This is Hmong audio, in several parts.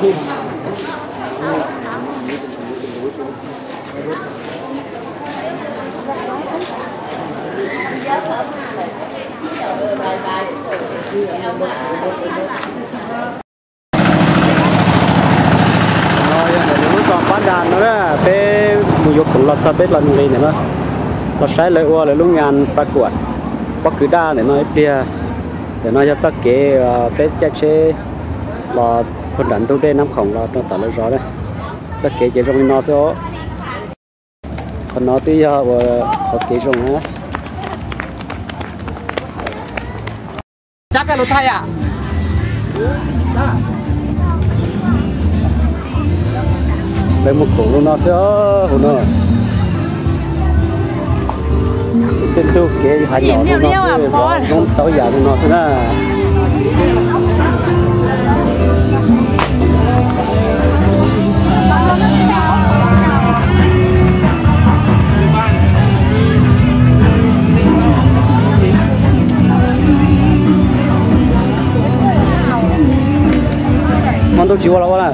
Lub zos Pab Das no na, peb mus yuav khoom los txog peb los nqis ntawm no, los saib lawv ua lawv lub ngan pa kuam pob kws daj ntawm no ib pliag. Ntawm no yog txoj kev peb caij tsheb los puag nram ntug dej Nab Khoom los rau tom lawv zos na. Txoj kev ces zoo li no xwb os. Qhov no twb yog ua qhov kev zoo na. Lawv mus khoom lub no xwb, hauv no. Tej ntug kev hav nyom lub no xwb, zoo tau yam li no xwb na. Hmo ntuj tsis ua los ua na.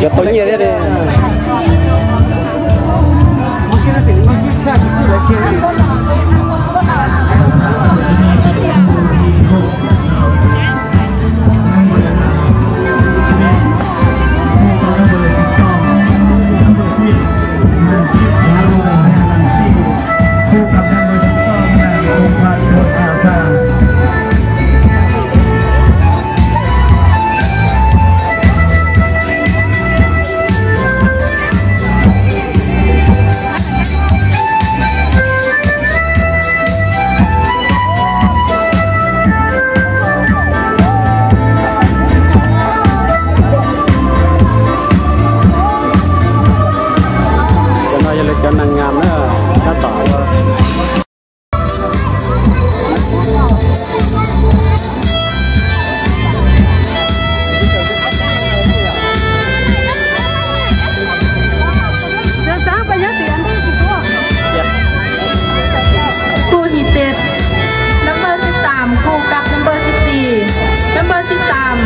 Cov tau nyiaj thiab li. Cov no yog lawv cov neeg ngam na, tab tom ua. Khu hib peb, number สิบสาม คู่กับ number สิบสี่ number สิบสาม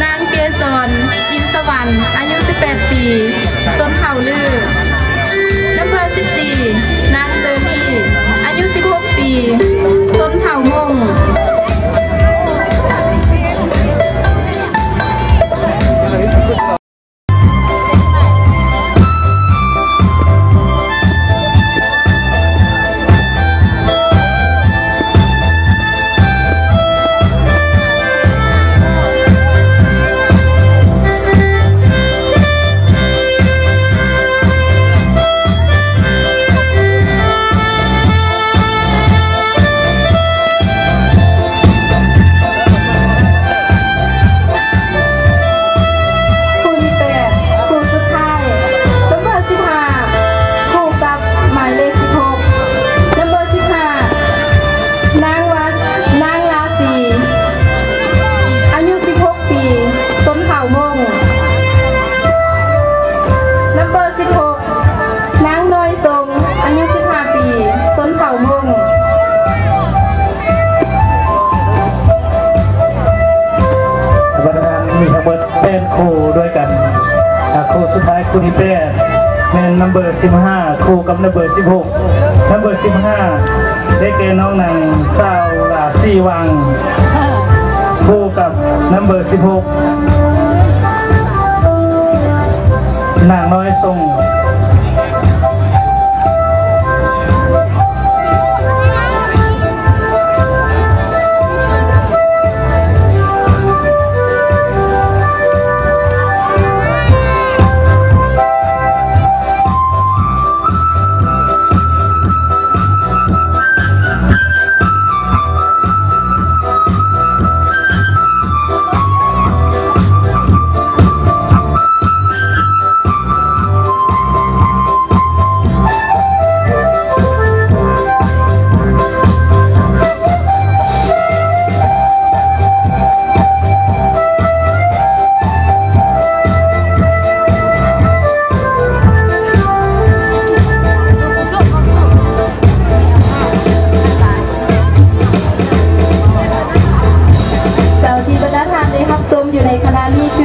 นางเกสร อินสวรรค์ อายุ สิบแปด ปี ชนเผ่าลื่อ number สิบสี่ นางเซอรี่ อายุ สิบหก ปี ชนเผ่ามงKhu hib peb, khu สุดท้าย number สิบห้า คู่กับหมายเลข สิบหก number สิบห้า นางวัด นางราศี อายุ สิบหก ปี ชนเผ่ามง number สิบหก นางน้อยทรง อายุ สิบห้า ปี ชนเผ่ามง วันงานมีทั้งหมดแปดคู่ด้วยกัน อ่า คู่สุดท้าย คู่ที่แปด แม่น number สิบห้า คู่กับ number สิบหก number สิบห้า ได้แก่น้องนางสาวราศีวัง คู่กับ number สิบหก นางน้อยทรง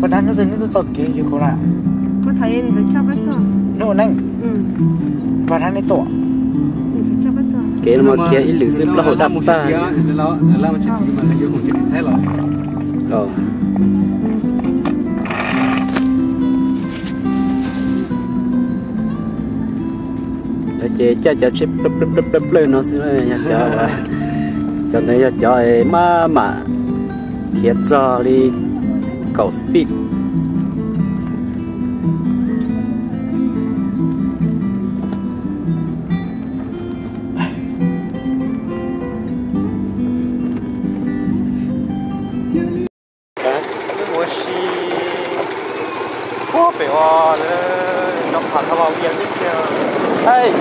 Pab dab hnub twg neb tuaj txog kev li ko na? Hnub neej. Pab dab neb tuaj. Kev no mas khiav ib lwm xwb plaub hau daj tag. Ces caij cov tsheb plawg plawg plawg no xwb, yog cov, cov ntawd yog cov maj mam khiav txog li kaum speed. Ua si, ua pem ua, no pham tha los via tib tiag. Hais,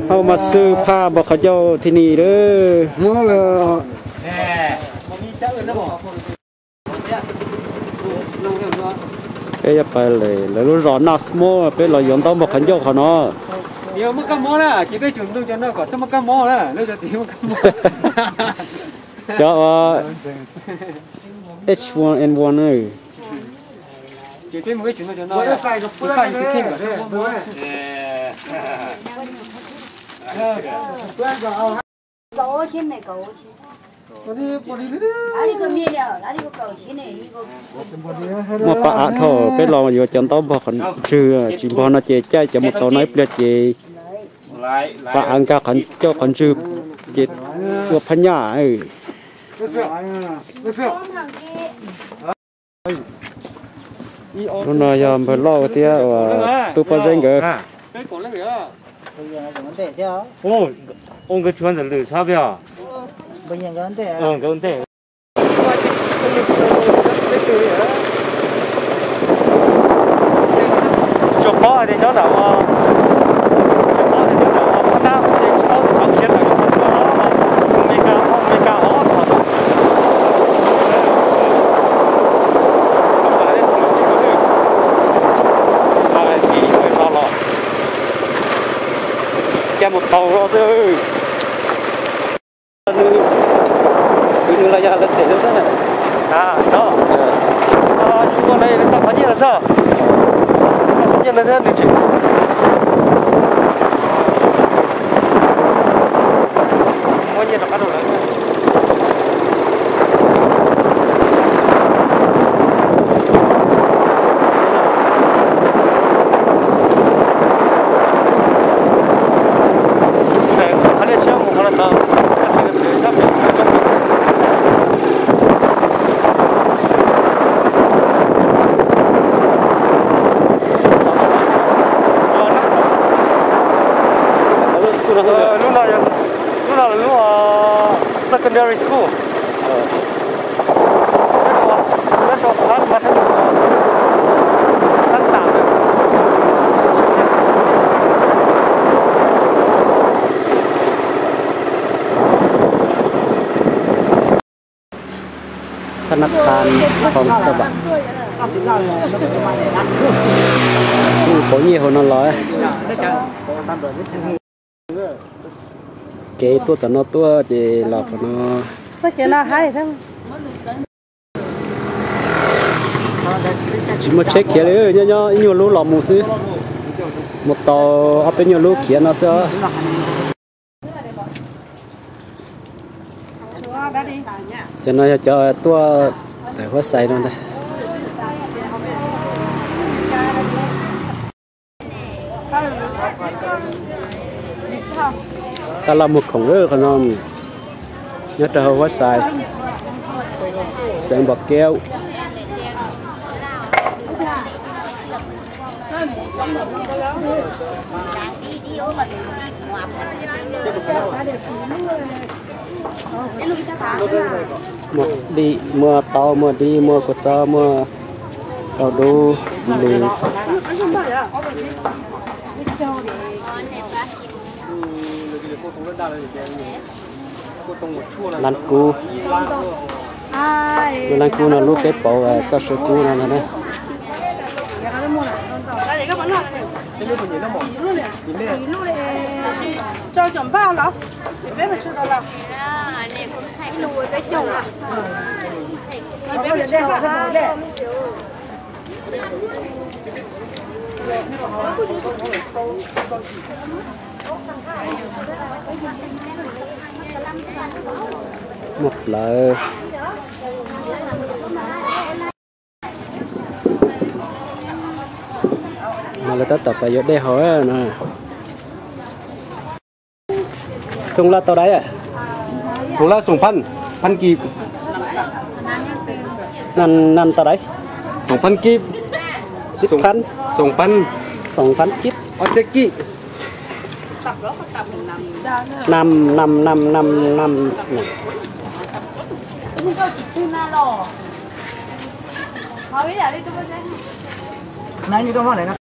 hauj mas xwb phaj npau qhov ncauj thiab ni lawm. Peb yuav pais lawv lub zos Naj Smob, peb los yuav ntaub npau qhov ncauj qhov no. Cov H one N one. Muaj pab av dhau peb los yuav cov ntaub npog qhov ntswg, tsis npog no ces caij cov mus tau no ib pliag ces pab av nkag coj qhov ntswg ces ua phab nyaj. Lub no yog npawg Lauj thiab uas tub Pob Zeb nkawd. Tsis paub hais tias nyob ntawm, tsis paub tias nyob ntawm phab nab xwb ces tsis paub tias txog khiav ntawm Amelikas, Amelikas os. Caij mus taus zog xwb. Nws los yog lawv them xwb. Tsis ua li, tau qhov nyiaj lawm xwb. Tau qhov nyiaj lawm thiab nws tseem muab nyiaj rov qab rau lawv. Lub no, lub no lub secondary school. Thab nab than Phong Sa Vam. Pauv nyiaj hauv no los. Kev tuaj tom no tuaj ces los qhov no. Tsis muaj tsheb khiav li, nyob nyob ib nyuag lub los mus xwb. Mus tau ob peb nyuag lub khiav no xwb. Cov no yog cov tuaj tawm huab xais no ntag. Tab laj muag khoom lawm qhov no, nyob rau hauv huab xais, xeev Npom Kev. Muaj di, muaj taub, muaj di, muaj kua txob, muaj tau dub, txiv lws. Lab kub, lub lab kub no lub peb pauv txoj saw kub no ntag na. Muaj plawv. No lawv tab tom pais yuav dej haus na. Thoob lab tau daiv? Thoob lab xoom phab, phab kib. Naj tau daiv? Xoom phab kib. Xib phab. Xoom phab. Xoom phab kib. Ob txhiab kib. Nam nam nam nam nam.